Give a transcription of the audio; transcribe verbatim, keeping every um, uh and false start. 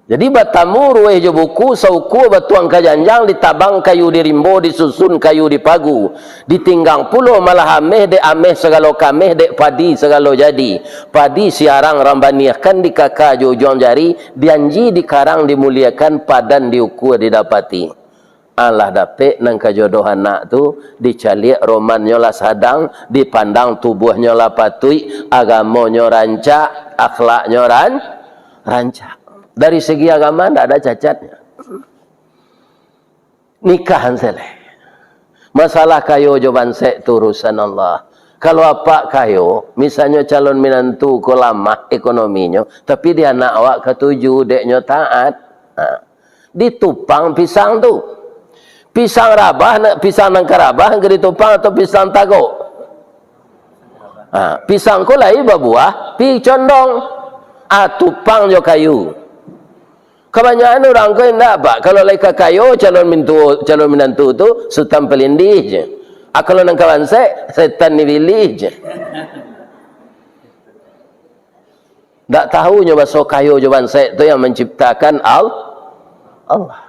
Jadi, batamu ruweh jo buku, saukua batuang ka janjang, ditabang kayu di rimbo, disusun kayu di pagu, ditinggang pulo malah ameh, dek ameh sagalo kameh, dek padi sagalo jadi. Padi siarang rambaniahkan, dikaka jo ujuang jari, dianji dikarang dimuliakan, padan diukua didapati. Alah dapek nan ka jodoh anak tu, dicaliak romannyo lah sadang, dipandang tubuahnyo lah patuik, agamonyo rancak, akhlaknyo ran-, rancak. Dari segi agama ndak ada cacatnyo. Nikahan seleh. Masalah kayo jo bansek tu urusan Allah. Kalau apak kayo, misalnyo calon minantu ko lamah ekonominyo, tapi di anak awak katuju, deknyo taat. Ha. Ditupang pisang tu. Pisang rabah, na-, pisang nan ka rabah, nan ka ditupang atau pisang tagok? Ha, pisang ko lai babuah, pi condong. Ah, tupang jo kayu. Kabanyakan urang ko indak, Pak. Kalau lai ka kayo, calon mintu-, calon minantu tu, Sutan Palindih je. Ah, kalau nan ka bansek, setan dibilih je. Ndak tahu nyo baso kayo jo bansek tu yang manciptakan Al-, Allah.